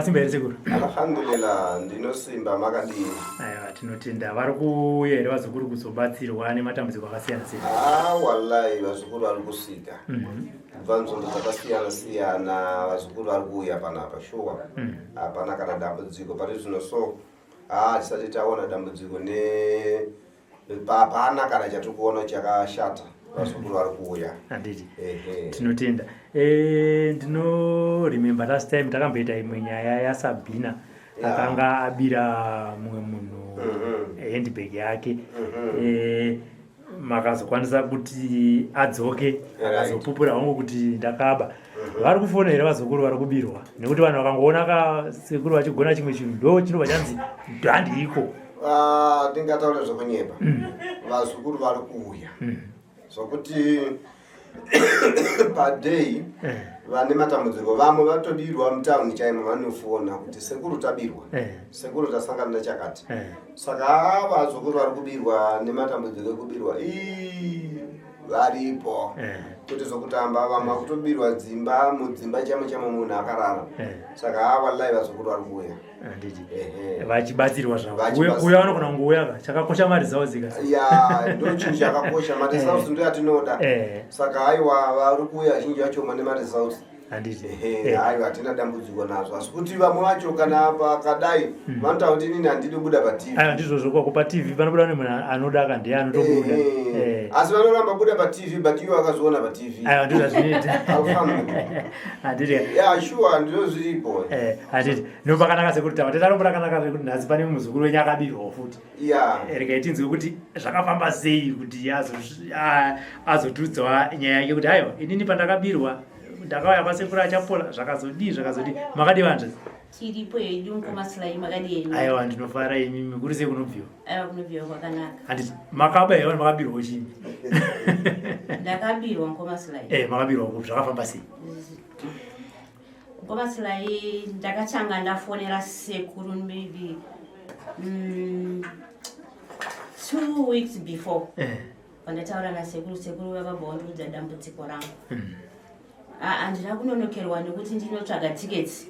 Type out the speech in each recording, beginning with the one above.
Makasimba here sekuru? Alhamdulillah, ndinosimba makadini? Aiwa, tinotenda. Vari kuuya here vazukuru kuzobatsirwa nematambudziko akasiyana siyana? Ah, wallahi vazukuru vari kusvika. Kubva nzvimbo dzakasiyana siyana vazukuru vari kuuya panapa shuwa. Hapana kana dambudziko pari zvino so. Ah, tisati taona dambudziko ne hapana kana chatiri kuona chakashata. Vazukuru vari kuuya. Handiti. Tinotenda. Eh, ndino remember last time takamboita imwe nyaya yaSabina akanga abira mumwe munhu handbag yake. Eh, makazokwanisa kuti adzoke akazopupura wangu kuti ndakaba. Vari kufona here vazukuru vari kubirwa? Nekuti vanhu vakangoona ka sekuru vachigona chimwe chinhu ndo chinobva chanzi ndandiiko. Ah, ndingataura zvekunyepa. Vazukuru vari kuuya. Zvokuti paday vane matambudziko vamwe vatobirwa mutauni chaimo vanofona kuti sekuru tabirwa, sekuru tasangana nechakati. Saka vazukuru vari kubirwa nematambudziko ekubirwa ii varipo. Kuti zvokutamba vamwe vakutobirwa dzimba mudzimba chaimo chaimo munhu akarara. Saka wallahi vazukuru vari kuuya. Handiti. Vachibatsirwa zvavo. Kuuya vanogona kungouya ka chakakosha mari dzavo dzika. Ya, ndo chinhu chakakosha maresults ndo yatinoda. Saka haiwa vari kuuya zhinji vacho mane maresults. Handiti. Haiwa hatina dambudziko nazvo asi kuti vamwe vacho kana pakadai vanotaura kuti inini handidi kubuda paTV. Aiwa ndizvozvo kwako paTV panobuda nemunhu anoda ka ndiye anotobuda. Asi vanoramba kubuda paTV but iwo akazoona paTV. Aiwa ndizvo zvinoita. Alhamdulillah. Handiti. Ya sure ndizvo zviripo. Handiti. No pakanaka sekuti tava teta rombo rakanaka rekuti nhasi pane muzukuru wenyu akabirwawo futi. Regai tinzwe kuti zvakafamba sei kuti azotiudzawo nyaya yake kuti aiwa inini pandakabirwa ndakauya kwasekuru Achapola zvakazodii zvakazodii. Makadii vanzvadzi? Tiripo hedu mukoma Sly, makadii henyu? Aiwa ndinofara imimi kuri sei kunobviwa? Aiwa kunobviwa kwakanaka. Handiti makaba here vanhu makabirwawo chii? Ndakabirwa mukoma Sly. Makabirwa kupi zvakafamba sei? Mukoma Sly ndakatanga ndafonera sekuru maybe 2 weeks before. Pandataura nasekuru, sekuru vakabva vandiudza dambudziko rangu. Handina kunonokerwa nekuti ndinotsvaga tiketi.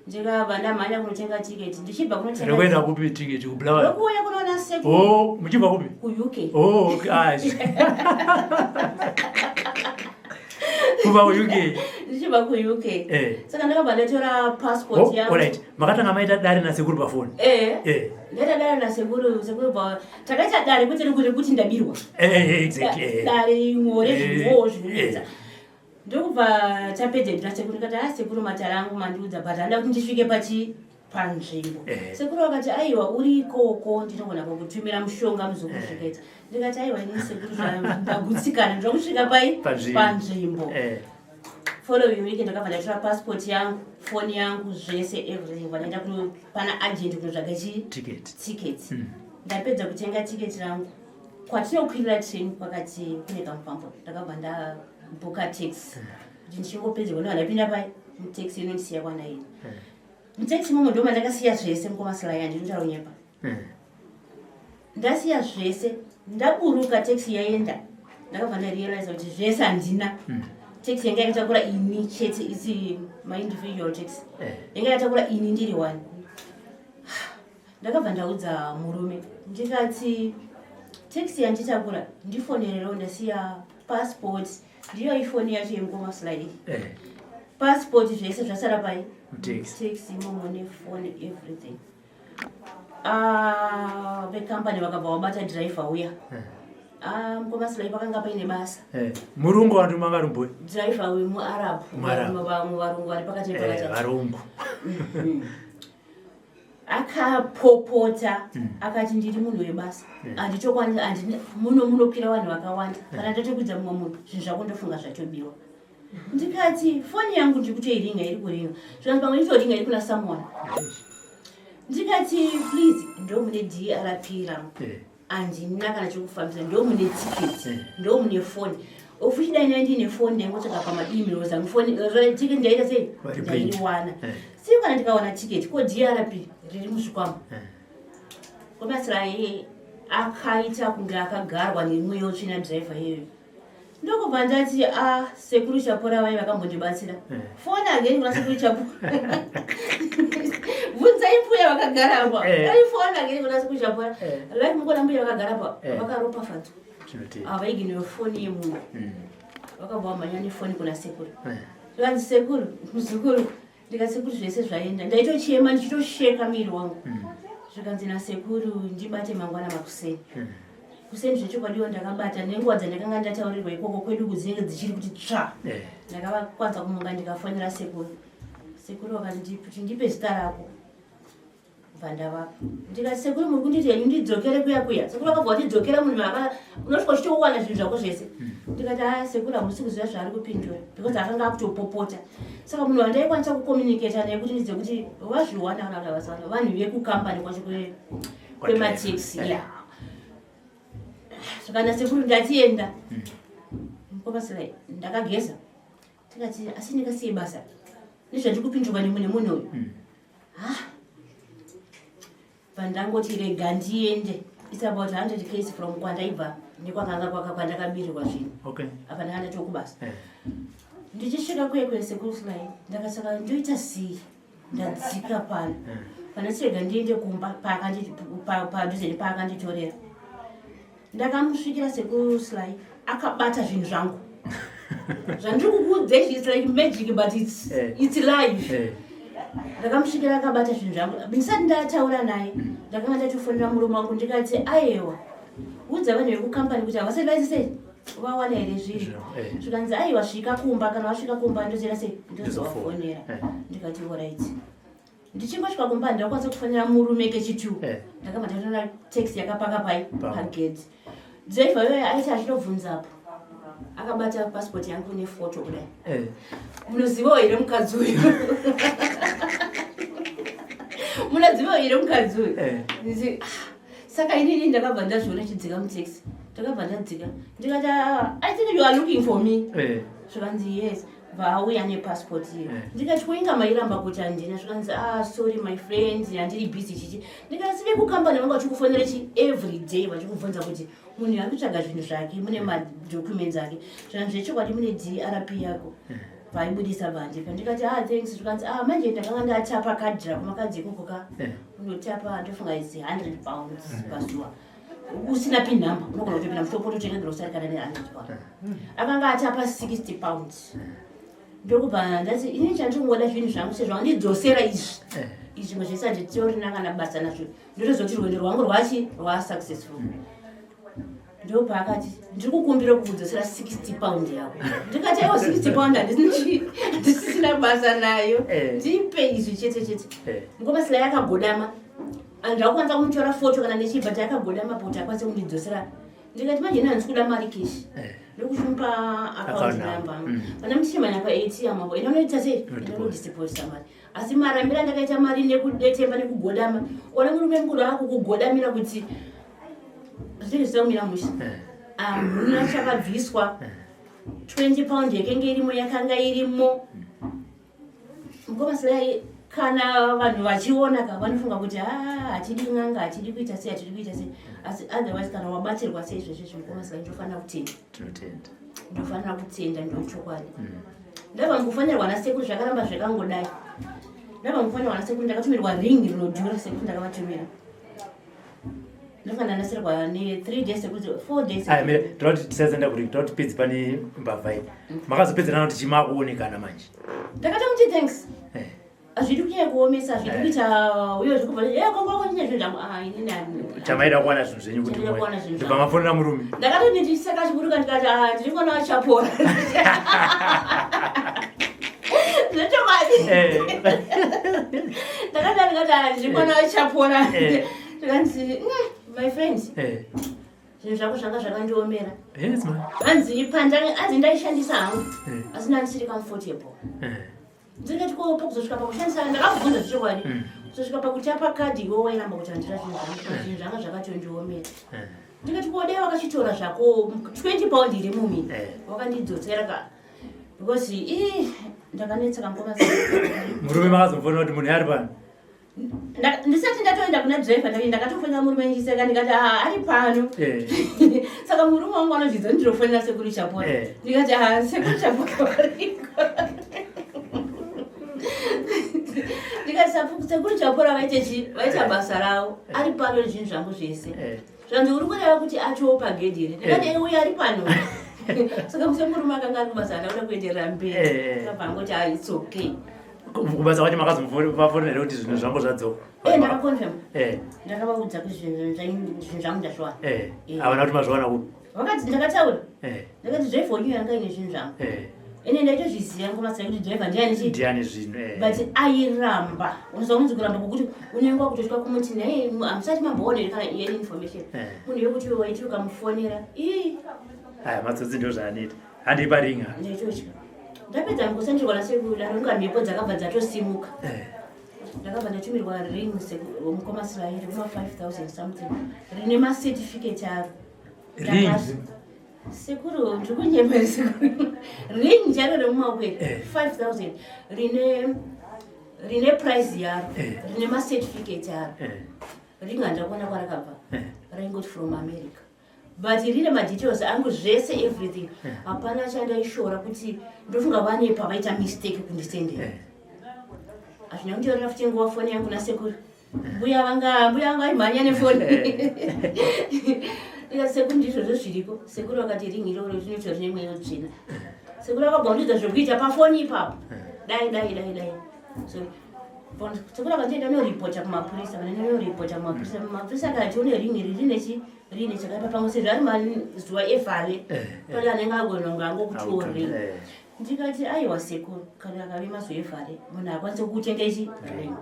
Ndikabva ndamhanya kunotenga tiketi ndichibva kunotenga Rekuenda kupi tiketi kuBulawayo? Rokuuya kunoona sekuru. Oh, muchibva kupi? KuUK. Oh, okay. Ah, kubva kuUK. Ndichibva kuUK. Saka ndakabva ndatora passport yangu. Alright. Makatanga maita dare nasekuru pafoni. Ndaita dare nasekuru, sekuru ba takaita dare kwete rekuti ndabirwa. Exactly. Dare imwe rezvingowo zvinonetsa. Ndokubva tapedza nasekuru ndikati ah sekuru matare angu mandiudza but handida kuti ndisvike pachi panzvimbo. Sekuru vakati aiwa uri ikoko ndinogona kukutumira mushonga muzukuru zvikaita. Ndikati aiwa ini sekuru ndagutsikana ndinoda kusvika pai panzvimbo. Following week ndakabva ndatora passport yangu, foni yangu, zvese everything. Vandaenda pana agent kunotsvaga chi ticket. Ticket. Ndapedza kutenga ticket rangu. Kwatinokwirira train kwakati kune kamufambo ndakabva ndabhuka taxi. Kuti ndichingopedza kuona ndapinda pai mutaxi inondisiya kwandaenda. Mutaxi imomo ndoma ndakasiya zvese mukoma Sly handinotaura kunyepa. Ndasiya zvese ndaburuka taxi yaenda ndakabva ndarealize kuti zvese handina. Taxi yanga yakatakura ini chete isi my individual taxi. Yanga yakatakura ini ndiri one. Ndakabva ndaudza murume ndikati taxi yanditakura ndifonerewo ndasiya passport ndiyo ifoni yacho yemukoma Sly. Passport zvese zvasara pai taxi imomo nefoni everything. Vekambani vakabva vabata driver uya. Mukoma Sly pakanga paine basa. Murungu vantu mangarumboi? Driver uyu muArab. MuArab. Vamwe varungu vari pakati nepakati. Varungu. Akapopota akati ndiri munhu webasa. Handitokwanisi handina muno munokwira vanhu vakawanda. Kana ndatokwidza mumwe munhu zvinhu zvako ndofunga zvatobiwa. Ndikati foni yangu ndiri kutoiringa iri kuringa. Zvikanzi pamwe itoringa iri kuna someone. Ndikati please ndo mune DRP rangu. Handina kana chekufambisa ndo mune ticket ndo mune foni. Ofuchidai ndai ndine foni ndaingotsvaga pamaemails angu foni ticket ndaita sei? Ndaiwana. Sio kana ndikawana ticket ko DRP riri muzvikwama. Komasrai akaita kunge akagarwa nemweya utsvina driver iyoyo. Ndokubva ndati ah sekuru Chapora vai vakambondibatsira. Foni again kuna sekuru Chapora. Bvunzai mbuya vakagara apa. Aifona ngei kuna sekuru Chapora. Like mukona mbuya vakagara apa vakaropafadzwa. Havaiginwe foni yemunhu. Vakabva vamhanya nefoni kuna sekuru. Zvikanzi sekuru, muzukuru, ndikati sekuru zvese zvaenda. Ndaitochema ndichitosheka miri wangu. Zvikanzi nasekuru ndibate mangwana makuseni. Kuseni zvechokwadiwo ndakabata nenguva dzandakanga ndataurirwa ikoko kwedu kudzinenge dzichiri kuti tsva. Ndakavakwanza kumuka ndikafonera sekuru. Sekuru vakanditi kuti ndipe zita rako. Bva ndavapa. Ndikati sekuru muri kunditi henyu ndidzokere kuya kuya. Sekuru vakabva vati dzokera munhu aka unosvika uchitowana zvinhu zvako zvese. Ndikati haa sekuru hamusi kuziva zvaari kupindura because akanga akutopopota. Saka munhu wandaikwanisa kucommunicata naye kuti ndizive kuti vazviwana kana kuti havasi vanhu vekukambani kwacho kwemataxi. Yeah. Saka nasekuru ndatienda. Mukoma Silai ndakageza. Tikati asi ndingasiye basa nezvandiri kupindurwa nemunhu uyu. Ha pandangoti rega ndiende. It's about 100 k's from kwandaibva nekwakanga kwaka kwandakabirirwa zvinhu. Okay. Apa ndanga ndatokubasa. Ndichisvika kuye kuye sekuru Silai ndakasaka ndoita sei ndadzika pano. Pandati rega ndiende kumba padhuze nepaakanditorera. Ndakamusvikira sekuru Silai akabata zvinhu zvangu. Zvandiri kukuudza izvi it's like magic but it's live. Ndakamusvikira akabata zvinhu zvangu. Ndisati ndataura naye ndakanga ndatofonera murume wangu ndikati aiwa udza vanhu vekukampani kuti havasati vaise sei vawana here zvinhu. Zvikanzi aiwa svika kumba, kana vasvika kumba ndozoita sei ndozovafonera. Ndikati alright. Ndichingosvika kumba ndakwanisa kufonera murume kechitu. Ndakabva ndatoona taxi yakapaka pai pagate. Driver iyoyo aiti achitobvunzapo akabata passport yangu nefoto kudai. Munozivawo here mukadzi uyu? Munozivawo here mukadzi uyu? Saka inini ndakabva ndazviona chidzika mutaxi. Ndakabva ndadzika. Ndikati I think you are looking for me. Zvikanzi yes. Vauya nepassport iyo. Ndikati kuinga mairamba kuti handina. Zvikanzi sorry my friend handiri busy chichi. Ndikati vekukambani vanga vachikufonera chi every day vachikubvunza kuti munhu ari kutsvaga zvinhu zvake mune madocuments ake. Zvikanzi zvechokwadi mune DRP yako. Vaibudisa vandipa. Ndikati thanks. Zvikanzi manje ndakanga ndatapa kadhi rako makadhi ikoko ka. Unotapa ndofunga is 100 pounds pazuva. Usina pin number unogona kutopinda mushopo wototenga grocery kana ne 100 pounds. Akanga atapa 60 pounds. Ndokubva ndati ini chandingoda zvinhu zvangu sezvo wandidzosera izvi. Izvi zvimwe zvese handitorina kana basa nazvo. Ndotozoti rwendo rwangu rwachi rwa successful. Ndopaakati ndiri kukumbira kukudzosera 60 pound yako. Ndikati aiwa 60 pound handisisina basa nayo. Ndipe izvi chete chete. Mukoma Silai akagodama. Andakwanisa kumutora foto kana nechibva takagodama kuti akwanise kundidzosera. Ndikati manje ini handisi kuda mari cash. Ndokuchimupa account number. Pana muchimanya pa ATM apo. Ine unoita sei? Ndinodisipozita mari. Asi marambira ndakaita mari nekudetemba nekugodama. Ona murume mukuru akukugodamira kuti zvinenge zvisina kumira mushe. Hamuna chakabviswa. 20 pound yakanga irimo yakanga irimo. Mukoma Silai kana vanhu vachiona ka vanofunga kuti hatidi n'anga, hatidi kuita sei, hatidi kuita sei. Asi otherwise kana wabatsirwa sei izvezvi mukoma Silai ndofanira kutenda. Tinotenda. Ndofanira kutenda ndochokwadi. Ndabva mukufanirwa nasekuru zvakaramba zvakangodai. Ndabva mukufanirwa nasekuru ndakatumirwa ring rinodhura sekuru ndakavatumira. Ndofanira ndasirwa ne 3 days sekuti 4 days. Ai mire toda kuti tisazoenda kuri toda kuti pedzi pane mbavha iyi. Makazopedzerana kuti chimakuonekana manje. Ndakatomuti thanks. Hazvidi kunyanya kuomesa, hazvidi kuita uyo zvekubva kongo kongo chine zvinhu zvangu. Inini Chamaida kuwana zvinhu zvenyu kuti Chamaida kuwana zvinhu Ndobva mafonera murume. Ndakatoti ndichiseka achiburuka ndikati ndiri kuona vachapora. Zvechokwadi. Ndakati ndikati ndiri kuona vachapora. Zvikanzi my friend. Zvinhu zvako zvanga zvakandiomera. Yes, ma'am. Hanzi pandanga hanzi ndaishandisa hangu. Asi ndandisiri comfortable. Ndikati ko pakuzosvika pakushandisa ndakabvunza zvechokwadi. Kuzosvika pakutapa kadhi iwe wairamba kuti handina zvinhu zvangu. Zvinhu zvanga zvakatondiomera. Ndikati ko dai wakachitora zvako 20 pound iri mumini. Wakandidzosera ka. Because ndakanetseka mukoma. Murume makazomufonera kuti munhu ari pano. Ndisati ndatoenda kuna driver ndakatofonera murume ndichiseka ndikati ari pano. Saka murume wangu anozvidza ndinofonera sekuru Chapora. Ndikati sekuru Chapora variko. Ndikati sekuru Chapora vaite chi vaita basa ravo ari pano nezvinhu zvangu zvese. Zvanzi uri kureva kuti atoo pagedhi here? Ndikati uye ari pano. Saka musemurume akanga ari kubasa haana kuda kuenderera mberi. Akabva angoti ah, it's okay. Kubasa kwacho makazovafonera here kuti zvinhu zvangu zvadzoka? Ndakaconfirm. Ndakavaudza kuti zvinhu zvangu ndazviwana. Havana kuti mazviwana kupi? Vakati ndakataura. Ndakati driver wenyu yanga ine zvinhu zvangu. Ene ndaitozviziva ngoma dzake kuti driver ndiani chi? Ndiani zvinhu. But airamba. Unoziva kunzi kuramba kwokuti unenge wakutotya kumuti naye hamusati mamboona here kana any information. Munhu yekuti iwe waiti ukamufonera. Ii. Aya matsotsi ndizvo zvaanoita. Handei paringa. Ndaitotya. Ndapedza mukusandirwa nasekuru daro inga mhepo dzakabva dzatosimuka. Ndakabva ndatumirwa ring mukoma Sirayi rekuma 5000 something rine macertificate aro. Ring. Sekuru ndiri kunyema sekuru. Ring charo remumaoko iri 5000 rine price yaro rine macertificate aro. Ring handakuona kwarakabva. Raingoti from America. But rine madetails angu zvese everything. Hapana chandaishora kuti ndofunga vane pavaita mistake kundisendera. Hazvina kunditorera futi nguva foni yangu nasekuru. Mbuya vanga mbuya vanga vaimhanya nefoni. Ndikati sekuru ndizvozvo zviriko. Sekuru vakati ring iroro rinoitwa rine mweya tsvina. Sekuru vakabva kundiudza zvekuita pafoni ipapo. Dai dai dai dai. Sorry. Sekuru vakati enda unoripota kumapurisa. Kana ndinoripota kumapurisa. Mapurisa akati une ring iri rine chi rine chakaipa pamwe sezvo ari mazuva evhale. Pane anenge agona kunge angokutiwo ring. Ndikati aiwa sekuru kana akave mazuva evhale munhu akwanise kukutenga ichi ring.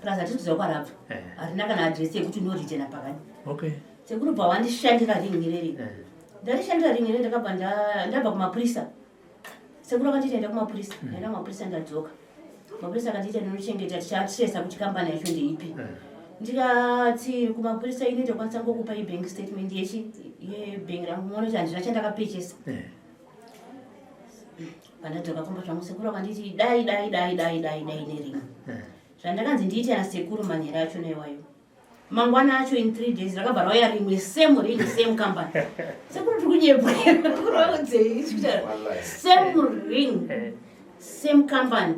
Plus hatisi kuziva kwarabva. Harina kana address yekuti unoritena pakati. Sekuru bva wandishandira ring ireri. Ndarishandira ring ireri ndakabva ndabva kumapurisa. Sekuru akanditi enda kumapurisa. Ndaenda kumapurisa ndadzoka. Mapurisa akanditi ndinochengeta tichatresa kuti kambani yacho ndeipi. Ndikati kumapurisa ini ndokwanisa ngokupa ibank statement yechi yebank rangu muone kuti handina chandakapechesa. Pandadzoka kumba zvangu sekuru akanditi dai dai dai dai dai dai nering. Zvandakanzi ndiite nasekuru manhero acho naiwayo. Mangwana acho in 3 days rakabva rauya rimwe same ring same company. Sekuru tiri kunyepa. Sekuru vaudzei same ring same company.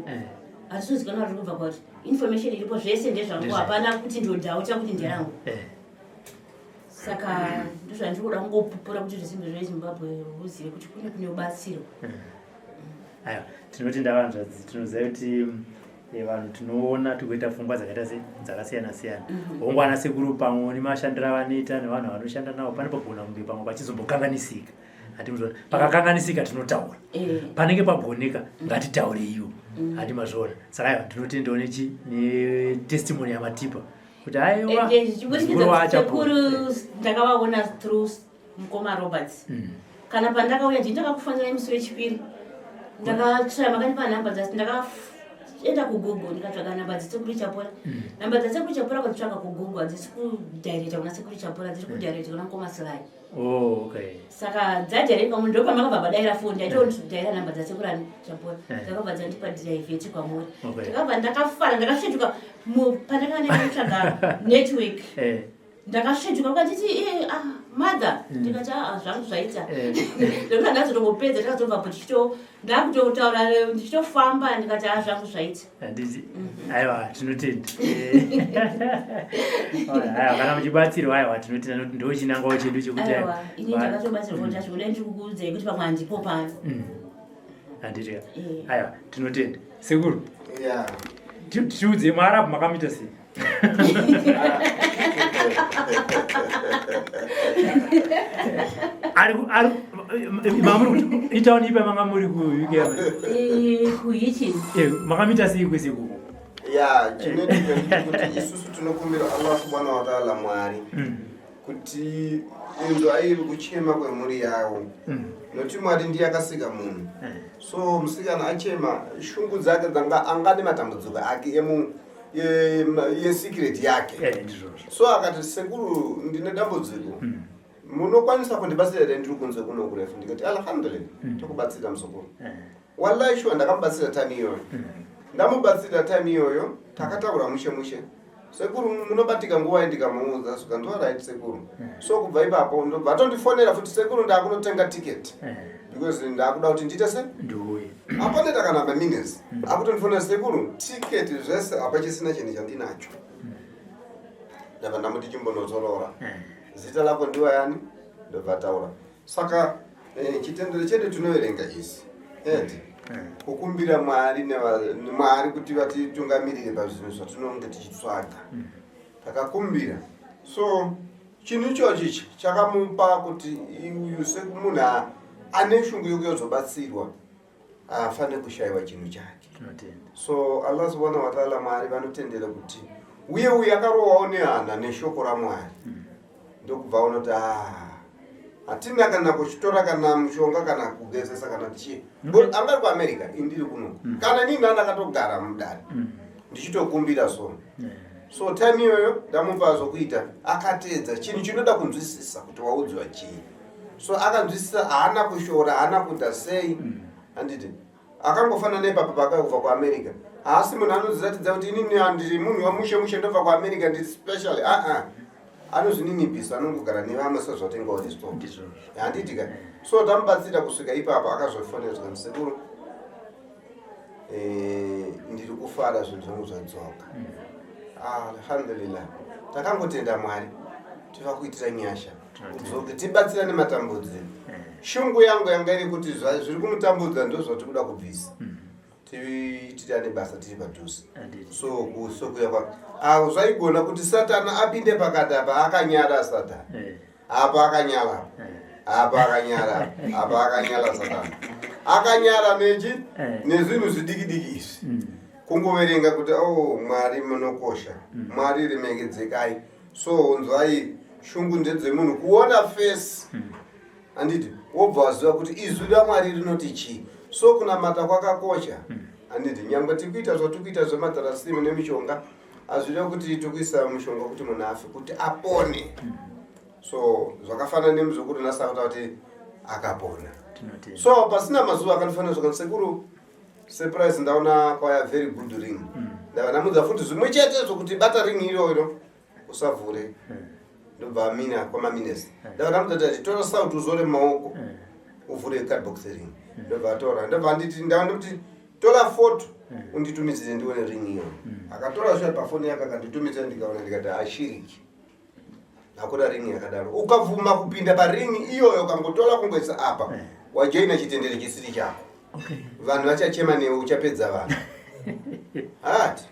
Hatisizikanwa riri kubva kwati information iripo zvese ndezvangu hapana kuti ndodhauta kuti nderangu. Saka ndozvandiri kuda kungopupura kuti zvisimbe zveZimbabwe uzive kuti kune kune ubatsiro. Aiwa tinoti ndavanzvadzi tinoziva kuti vanhu tinoona tikuita pfungwa dzakaita se dzakasiyana siyana. Hongu ana sekuru pamwe nemashandiro avanoita nevanhu vanoshanda navo pane pagona kunge pamwe pachizombokanganisika. Hati muzviona pakakanganisika tinotaura. Panenge pagoneka ngatitaureiwo. Hati mazviona. Saka aiwa ndinotendawo nechi netestimony yamatipa kuti aiwa zvichiburikidza sekuru ndakavaona through mukoma Roberts. Kana pandakauya ndini ndakakufonera musi wechipiri. Ndakatsvaya makandipa nhamba dzasi ndakaenda kuGoogle ndikatsvaga nhamba dzasekuru Chapora. Nhamba dzasekuru Chapora kadzitsvaga kuGoogle hadzisi kudirecta kuna sekuru Chapora dziri kudirecta kuna mukoma Sly. Oh, okay. Saka dzadirecta munhu ndopamakabva padaira foni ndaitodaira nhamba dzasekuru Chapora. Dzakabva dzandipa divert kwamuri. Ndakabva ndakafara ndakasvetuka pandakanga ndakutsvaga network. Ndakasvetuka vakanditi mother. Ndikati zvangu zvaita. Ndakati ndazotongopedza takazobva apo ndakutotaura ndichitofamba ndikati zvangu zvaita. Handiti aiwa tinotenda. Aiwa kana muchibatsirwa aiwa tinotenda nekuti ndo chinangwa chedu chekuti aiwa ini ndakatobatsirwa kuti ndachikuda ndikukuudzai kuti pamwe handipo pano. Handiti aiwa tinotenda. Sekuru. Tiudze muArabhu makamuita sei? Ari ari mamuri kuti itauni ipa manga muri ku UK apa? Kuhitchin. Makamuita sei kwese ikoko? Ya, chinoitika ndechekuti isusu tinokumbira Allah subhanahu wa ta'ala Mwari kuti inzwa iri kuchema kwemhuri yavo. Nokuti Mwari ndiye akasika munhu. So musikana achema shungu dzake dzanga anga nematambudziko ake emu yesecret yake. Ndizvozvo. So akati sekuru ndine dambudziko. Munokwanisa kundibatsira here ndiri kunze kuno kurefu? Ndikati alhamdulillah tokubatsira muzukuru. Wallahi sure ndakamubatsira time iyoyo. Ndamubatsira time iyoyo takataura mushe mushe. Sekuru munobatika nguva ndikamuudza zvikanzi alright sekuru. So kubva ipapo ndobva atondifonera futi sekuru ndakunotenga ticket. Because ndakuda kuti ndiite se Ndiuye. Hapana kana maminutes akutondifonera, "Sekuru, tiketi zvese hapachisina chinhu chandinacho." Ndabva ndamuti, "Chimbonozorora. Zita lako ndiwa yani?" Ndobva taura. Saka chitendero chedu tinoverenga isi eti kukumbira Mwari Mwari kuti vatitungamirire pazvinhu zvatinonge tichitsvaga. Takakumbira, so chinhu ichochi ichi chakamupa kuti uyu sekumunhu ane shungu yekuyozobatsirwa haafaniri kushayiwa chinhu chake. Tinotenda. So Allah subhanahu wataala, Mwari vanotendera kuti uye uyu akarohwawo nehana neshoko raMwari, ndokubva aona kuti, "Ah, hatina kana kuchitora kana mushonga kana kugezesa kana chii." Angari kuAmerica, indiri kuno, kana nini ndakatogara mudare ndichitokumbira. So so time iyoyo ndamupa zvokuita, akateedza. Chinhu chinoda kunzwisisa kuti waudzwa chii. So akanzwisisa, haana kushora, haana kuita sei, handiti? Akangofanana nepapa paakabva kuAmerica, haasi munhu anoziratidza kuti inini handiri munhu wamushe mushe, ndobva kuAmerica, ndiri special. Aa, anozvininipisa, anongogara nevamwe sezvatingauri so. Ndizvozvo. Handiti ka? So tamubatsira kusvika ipapo. Akazofonera zvikanzi, "Sekuru, ndiri kufara, zvinhu zvangu zvadzoka." Ah, alhamdulillah, takangotenda Mwari tiva kuitira nyasha, udzoke, tibatsira nematambudziko. Shungu yangu yanga iri kuti zviri kumutambudza ndo zvatiri kuda kubvisa, titane basa tiri padhuze. Handiti. So sokuya kwake awo zvaigona kuti Satani apinde pakati apa. Akanyara Satani. Apa akanyara, apa akanyara, apa akanyara. Satani akanyara nechi nezvinhu zvidiki diki izvi. Kungoverenga kuti, "Oh Mwari, munokosha, Mwari remekedzekai." So unzwai, shungu ndedzemunhu kuona face, handiti? Wobva waziva kuti izwi raMwari rinoti chii. So kunamata kwakakosha, handiti? Nyangwe tikuita zvatikuita zvematarasimu nemishonga, hazvireva kuti tikuisa mushonga kuti munhu afe, kuti apone. So zvakafanana nemuzukuru nasakuta kuti akapona. Tinotenda. So pasina mazuva akandifanira zvakanzi, "Sekuru, surprise, ndaona kwaya very good ring." Ndava ndamudza futi zvimwe chete zvokuti bata ring iroiro, usavhure. Ndobva amina kwamaminutes, ndava ndamudza kuti tora sauti uzore mumaoko, uvhure cardbox ring. Ndobva atora, ndobva anditi, ndava ndikuti tora foto unditumidzire ndione ring iyoyo. Akatora sha pafoni yake, akanditumidzira, ndikaona, ndikati ashiriki, hakuna ring yakadaro. Ukabvuma kupinda paring iyoyo, ukangotora kungoisa apa, wajoina chitendero chisiri chako. Vanhu vachachema newe, uchapedza vanhu hati.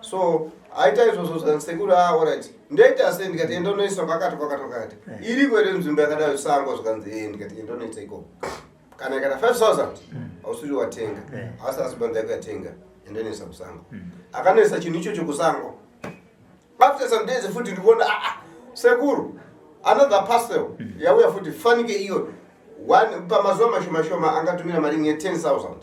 So aita izvozvo zvanzi, "Sekuru, ah, alright, ndoita sei?" Ndikati, "Enda unoisa kwakati kwakati kwakati." "Iriko here nzvimbo yakadaro sango?" Zvikanzi, "E." Ndikati, "Enda unoisa ikoko. Kana ikata 5000 hausiri watenga, asi husband yako yatenga. Enda unoisa kusango." Akanoisa chinhu ichocho kusango. After some days futi ndikuona, "Ah, ah, sekuru, another parcel yauya futi." Fanike iyo one pamazuva mashoma shoma angatumira maringi ye10 000,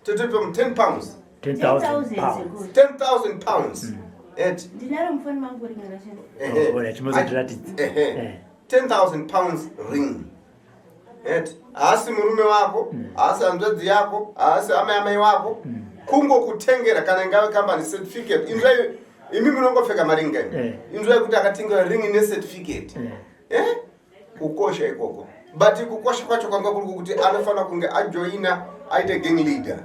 tototi £10. 10,000 10,000 pounds. Sekuru. £10,000 et Ndinaro mufoni mangu ring racho. Ehe. Oh, alright, chimozotiratidza. Ehe. £10,000 ring et haasi murume wako, haasi hanzvadzi yako, haasi amai amai wako, kungokutengera. Kana ingave company certificate, inzwai imi munongopfeka maringi. Inzwai kuti akatengera ring necertificate. Eh? Kukosha ikoko, but kukosha kwacho kwanga kuri kuti anofanira kunge ajoina, aite gang leader.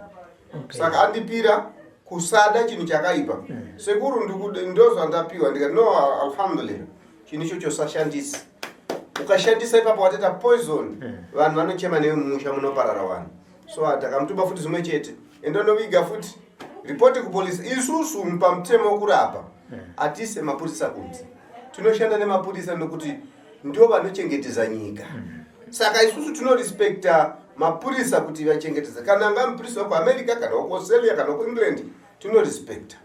Saka andipira kusada chinhu chakaipa. "Sekuru, ndozvandapiwa." Ndikati, "No, alhamdulillah, chinhu ichocho usashandisa. Ukashandisa ipapo watoita poison, vanhu vanochema newe, mumusha munoparara vanhu." So takamutuma futi zvimwe chete, endonoviga futi, ripoti kupolisi. Isusu pamutemo wekurapa hatise mapurisa kunze, tinoshanda nemapurisa nokuti ndio vanochengetedza nyika. Saka isusu tinorespekta mapurisa kuti vachengetedza, kana anga mupurisa wekuAmerica, kana wekuAustralia, kana wekuEngland, tinorespekta.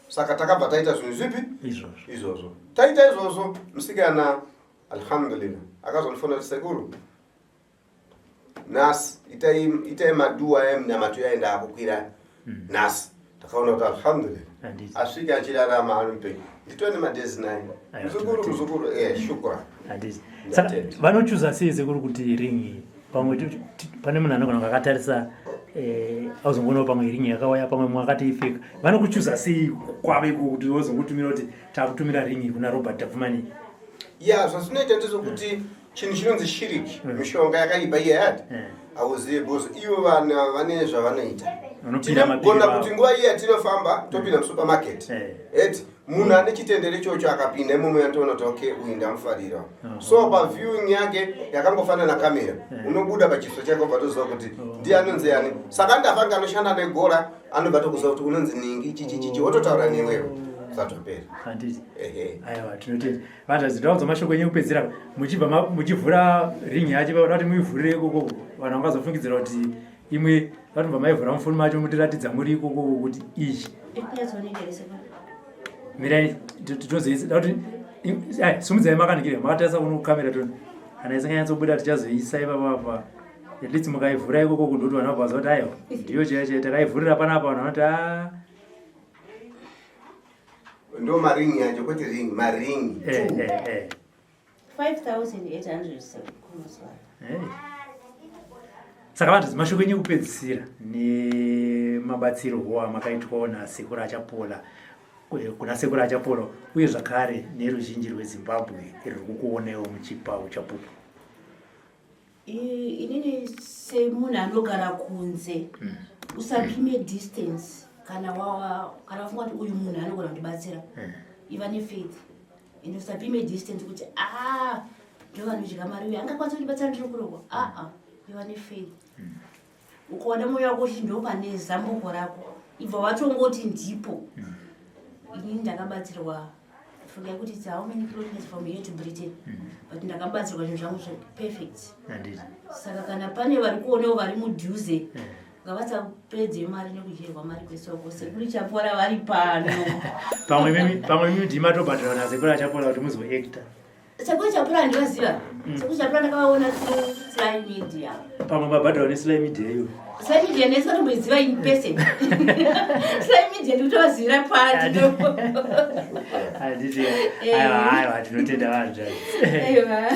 Saka takabva taita zvinhu zvipi? Izvozvo. Izvozvo taita izvozvo. Musikana, alhamdulillah, akazondifonera kuti, "Sekuru, nhasi itai maduwa emunamato yaenda akukwira nhasi." Takaona kuti alhamdulillah, Handiti. asvika achirarama, ari mupenyu, nditone madhezi naye. Aiwa, Muzukuru, tinotenda. muzukuru, shukran. Handiti. Saka Ndatenda. vanochuza sei, sekuru, kuti ringi pamwe pane munhu anogona kunge akatarisa, auzongonawo pamwe ringi yakauya, pamwe mwakatoipfeka. Vanokuchuza sei kwave kuti wozongotumira kuti takutumira ringi kuna Robert Tapfumani? Ya, zvazvinoita ndezvekuti chinhu chinonzi shiriki, mishonga yakaipa iye yati Hauzive because ivo vanhu ava vane zvavanoita. Vanopinda mapiri Tinogona vavo. kuti nguva iya tinofamba topinda musupermarket. Eti munhu ane chitendero ichocho akapinda imomo yatoona kuti okay uyu ndamufarira. So pa viewing yake yakangofanana nakamera. Unobuda pachiso chake obva toziva kuti ndiye anonzi ani. Saka ndafanga anoshanda negora anobva tokuziva kuti unonzi ningi chichichichi wototaura newewo. Zvatopera. Handiti. Ehe. Aiwa tinotenda. Vanhu ndaudza mashoko enyu ekupedzisira muchibva muchivhura ring yacho vanoda kuti muivhurire ikoko vanhu vangazofungidzira kuti imwe vanobva maivhura mufoni macho mutiratidza muri ikoko kuti izvi mirai tozoisa kuti sumudzai makanikira makatarisa kuno kukamera toni kana isinganyatsobuda tichazoisa ipapa apa at least mukaivhura ikoko kundoti vanhu vabva vaziva kuti aiwa ndiyo chaiyo chaiyo takaivhurira panapa vanhu vanoti a Ndo maring yacho kwete ring, maring. Eh, eh, eh. 5800 kumusoro. Eh. Saka vanhu mashoko enyu ekupedzisira nemabatsirwo amakaitwawo nasekuru Achapola kuna sekuru Achapola uye zvakare neruzhinji rweZimbabwe ruri kukuonewo muchipa uchapupu. Inini semunhu anogara kunze usapime distance kana kana wafunga kuti uyu munhu anogona kundibatsira iva nefaith and usapime distance kuti a ah, ndovanodya mari uyu angakwanisa kundibatsira ndiri kurokwa aa ah, iva nefaith Ukaona mwoyo wako uchiti ndopane zambuko rako, ibva watongoti ndipo. Inini ndakabatsirwa fungai kuti it's how many kilometers from here to Britain but ndakabatsirwa zvinhu zvangu perfect. Saka kana pane vari kuonawo vari mudhuze ngavasapedze mari nekudyirwa mari kwesoko. Sekuru Chapora vari pano. Pamwe mimi ndimi matobhadhara nasekuru Achapola kuti muzoacta. Sekuru Chapura handivaziva. Sekuru Chapura ndakavaona through Sly Media. Pamwe mabhadhara neSly Media iyo. Sly Media ndese vatomboiziva in person. Sly Media ndikutovazivira pati. Handiti. Aiwa, aiwa, tinotenda vanhu. Aiwa.